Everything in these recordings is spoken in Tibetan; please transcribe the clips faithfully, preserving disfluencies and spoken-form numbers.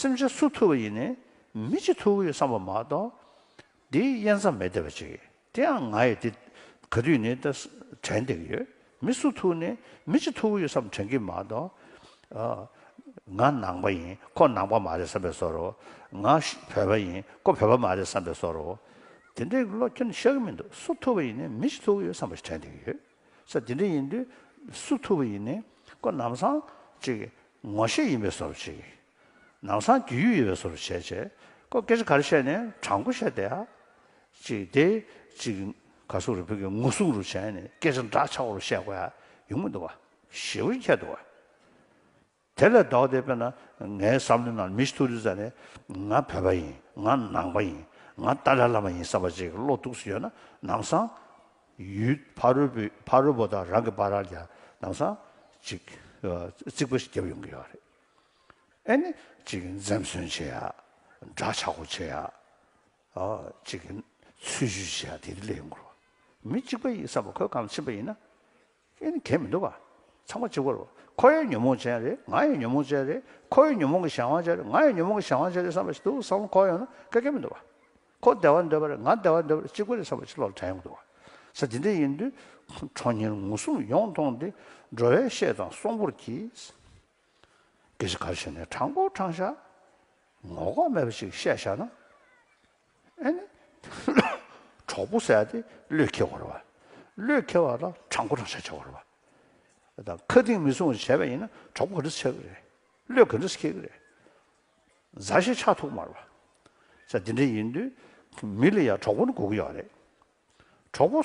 སེམས་ཅན་སུ་ཐུབ་པ་ཡིན་ནའི་མི་གཅིག་ཐུབ་ཀྱི་ཡོད་བསམ་པ་མ་གཏོགས། འདི་དབྱེ་མཚམས་མེད་བསྡད་པ་ཅིག་དེ་ཡང་ང་ཡི་དེ་ག་དུས་ནས་ད་དྲན་བསྡད་ཀྱི་ཡོད། མི་སུ་ཐུག་ནས་མི་གཅིག་ཐུག་གི་ཡོད་བསམ་དྲན་གྱི་མ་གཏོགས། ཨ། ང་ནང་པ་ཡིན་ཁོ་ནང་པ་མ་རེད་བསམ་པའི་བཟོ་འདྲ། ང་བོད་པ་ཡིན་ཁོ་བོད་པ་མ་རེད་བསམ་པའི་བཟོ་འདྲ། དེ་འདྲའི་བློ་ཁྱོན་ནས་ཤར་གྱི་མི་འདུག་སུ་ཐུག་པ་ཡིན་ནའི་མི་གཅིག་ཐུག་གི་ཡོད་བསམ་པ་ཞིག་དྲན་བསྡད་ཀྱི་ཡོད། ས་དེ་འདྲ་ཡིན་དུས་སུ་ཐུག་པ་ཡིན་ནའི་ཁོ་ལམ་སང་ཅིག་ངོ་ཤེས་ཡིན་པའི་བཟོ་འདྲ་ཅིག་ལམ་སང་རྒྱུས་ཡོད་པའི་བཟོ་འདྲ་བྱས་བྱས་ཁོ་སྐད་ཆ་ག་རེ་བཤད་ནའི་དྲང་པོ་བཤད་བསྡད་ཡ། ཅིག་དེ་ཅིག་ག་སོག་རུ་བོད་ཀྱི་ངོ་སྲུང་རུ་བྱས་ནས་སྐད་ཆ་འདྲ་ཆགས་པ་རུ་བཤད་དགོས་ཡ་ཡོང་མི་འདུག་བ། ཞེ་པོ་ཁྱད་འདུག་བ། དེ་ལས་ལྡོག་སྟེ་དཔེར་ན་ངའི་བསམ་བློའི་ནང་མི་ཞིག་ཐུག་དུས་ཙ་ནས་ང་བོད་པ་ཡིན་ང་ནང་པ་ཡིན་ང་ཏཱ་ལའི་བླ་མ་ཡིན་བསམ་པ་ཅིག་བློ་གཏུགས་སུ་ཡོད་ན་ལམ་སང་ཡུལ་ཕ་རོལ་པོའི་ཕ་རོལ་པོ་དང་རང་གི་བར་ལ་ཡ་ལམ་སང་ཅིག་རྩིག་པ་ཞིག་བརྒྱབ་ཡོང་གི་ཡོད་རེད། ཨེ་ནི་ཅིག་འཛེམ་ཟོན་བྱེད་ཡ། འདྲ་ཆགས་པོ་བྱེད་ཡ། ཨ་ཅིག་ཚུལ་ཞུ་བྱེད་ཡ་དེ་དེ་ལས་ཡོང་གི་རེད། མི་གཅིག་པ་ཡིན་བསམ་པ་ཁོའི་སྒང་ལ་ཕྱིན་པ་ཡིན་ན། ཨེ་ནི་གལ་མི་འདུག་བ། ཚང་མ་གཅིག་པ་རེད་བ། ཁོ་ཡང་ཉོན་མོངས་ཅན་རེད། ང་ཡང་ཉོན་མོངས་ཅན་རེད། ཁོ་ཡང་ཉོན་མོངས་ཀྱི་གཞན་དབང་ཅན་རེད། ང་ཡང་ཉོན་མོངས་ཀྱི་གཞན་དབང་ཅན་རེད་བསམ་པ་ཞིག་འདུག་བསམ་བློ་འཁོར་ཡོང་ན་ག་གེ་མི་འདུག་བ། ཁོ་བདེ་བ་འདོད་པ་རེད། ང་བདེ་བ་འདོད་པ་རེད། གཅིག་པ་རེད་བསམ་པ་ཞིག་བློ་ལ་དྲན་ཡོང་གི་འདུག་བ། ས་དེ་འདྲ་ཡིན་དུས་ཁྲོ་གཉེར་ངོ་སྲུང་ཡོངས་གཏོང་སྟེ་འགྲོ་བའི་བཤེས་དང་གསོང་པོར་གྱིས། སྐད་ཆ་ག་རེ་བཤད་ནའི་དྲང་པོ་དྲང་བཞག་ངོ་ལྐོག་མེད་པ་ཞིག་བཤད་བཞག་ན། ཨེ་ནི། གྲོགས་པོ་ཟེར་ཡ་དེ་བློས་འཁེལ་བ་རེད་བ། བློས་འཁེལ་བ་ལ་དྲང་པོ་དྲང་བཞག་བྱ་བ་རེད་བ། ད་ཁ་གཏིང་མི་སྲུང་བ་བྱས་པ་ཡིན་ན་གྲོགས་པོ་ག་འདྲ་ཆགས་ཀྱི་རེད། བློས་ག་འདྲ་འཁེལ་གྱི་རེད། མཛའ་བཤེས་ཆགས་ཐུབ་མ་རེད་བ། ས་དེ་འདྲ་ཡིན་དུས། མི་ལ་ཡང་གྲོགས་པོ་ནི་དགོས་ཀྱི་ཡོད་རེད། གྲོགས་པོ་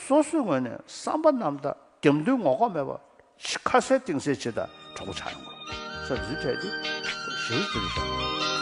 སོ་སོའི་ངོས་ནས་བསམ་པ་རྣམ་དག་རྒྱབ་མདུན་ངོ་ལྐོག་མེད་པ་ཁ་གསལ་གཏིང་གསལ་བྱེད་དང་གྲོགས་པོ་ཆགས་ཡོང་དགོས། ས་འདི་འཕྲད་དེ་ཞེ་པོ་ཅིག་རེད་ཤག